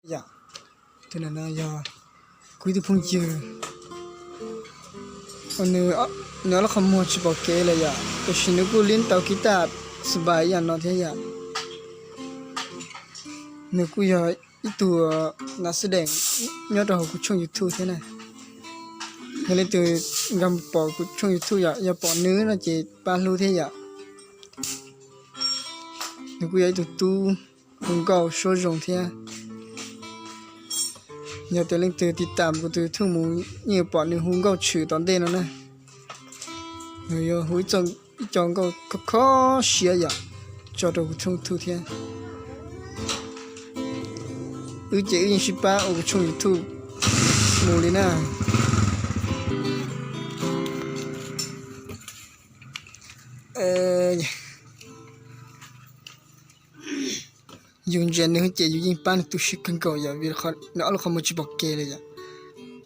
Yom, tus no yog kuv ib tug phooj ywg, nws, nws ob lub qhov muag tsis pom kev lawm yom, tiam sis nws kuj lib tau kiv taj xab npais ib yam no thiab yom. Nws kuj yog ib tug nas xab deem nyob rau hauv kuv tshooj YouTube thiab na. Yog leej twg nkag mus pom kuv tshooj YouTube yom, yog pom nws no ces pab hlub thiab yom. Nws kuj yog ib tug tub hu nkauj suab zoo thiab. Yog tias leej twg tiv tam kuv tus YouTube mus yeej yuav pom nws hu nkauj tshwm tom ntej no na. Nws yuav hu ib co nkauj kho kho siab yom, tso rau kuv tshooj YouTube thiab. Wb ces wb yeej sib pab ua kuv tshooj YouTube mus li na. Yus ntsia nws ces yus yeej pab nws tu siab kawg nkaus yom, vim nws ob lub qhov muag tsis pom kev li yom.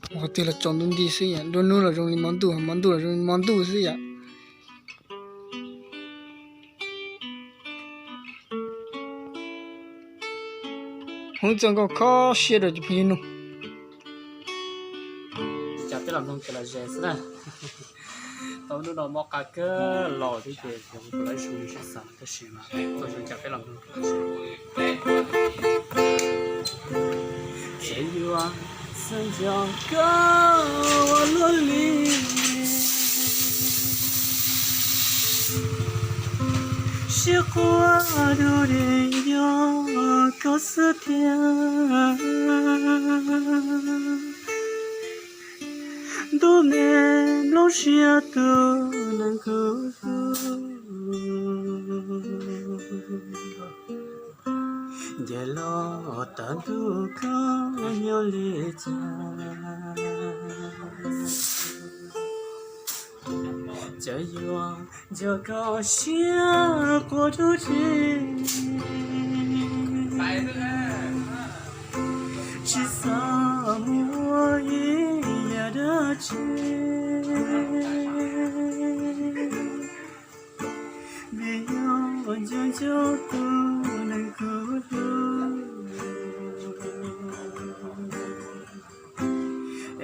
Qhov twg los tsaus ntuj nti xwb yom, nruab hnub los zoo li hmo ntuj, hmo ntuj los zoo li hmo ntuj xwb yom. Hu txoj nkauj kho siab rau cov phooj ywg mloog. Cas peb los mloog kev lom zem xwb na. Tau hnub no mob qab kawg los thiab ces kuv lawv su sib xav tab sis mas txoj zoo cas peb los mloog kev lom zem. Txawm yuav xav nco koj ua luaj li, siab quaj du di nco koj xwb tiag. Ntuj me nplooj siab tus neeg kuv hlub, nce los tag ntuj koj nyob li cas. Txawm yuav nco koj siab quaj dub tsi, tsis xav mus ua ib yam dab tsi. Vim yog nco nco tus neeg kuv hlub,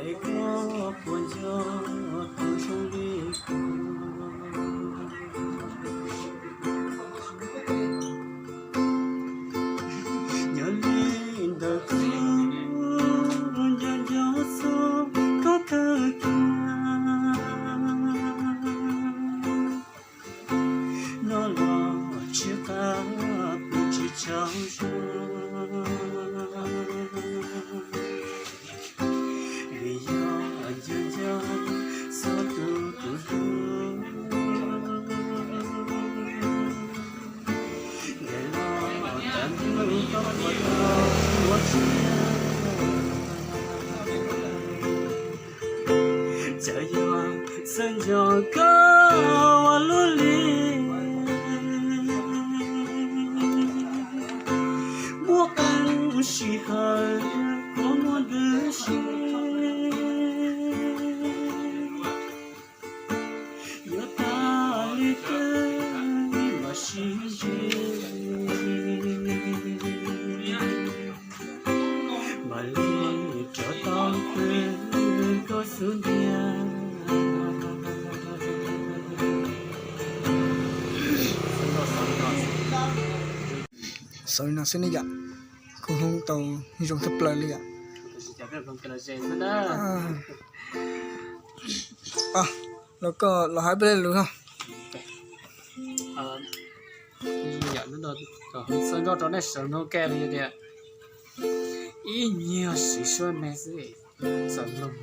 es koj puas nco tus zoo li kuv. Yog li ntawd kuv nco nco txog koj kawg kiag. Hnov los tsis qab pw tsis tsaug zog, vim yog nco nco txog tus kuv hlub. Nqes los tag ntuj koj puas tau ua tsaug. Txawm yuav xav nco koj ua luaj li, muaj qee sij hawm koj muaj ntu sis, yuav tag li twg mam sib ntsib, mam li rov tau pw koj xub ntiag. Xaus li no xwb ne yom, kuv hu tau zoo thoob plaws li yom. Los koj los hais peb lus no. Yam no txhawb nkauj rau nej sawv mloog kiag li tias ib nyuag siv suab me xwb, txawm mloog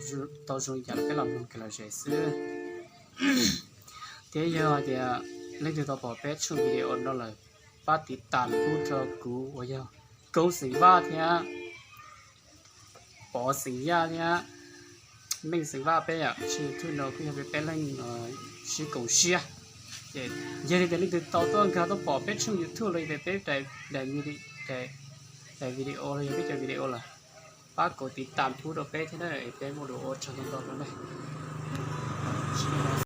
tau zoo yam peb los mloog kev lom zem xwb. Thiab yog tias leej twg tau pom peb tshooj video no lawm, pab tiv tam pub rau kuv uas yog Koob xeem Vaj thiab Pov xeem Yaj thiab Meej xeem Vaj peb yom, tshooj YouTube no kuj yog peb peb leej sib koom siab. Ces yog li tias leej twg tau tuaj nkag tuaj pom peb tshooj YouTube los yog tias peb daim video los yog peb cov video lawm, pab kom tiv tam pub rau peb thiab na, es peb muaj dua ua tsaug ntau ntau rau nej.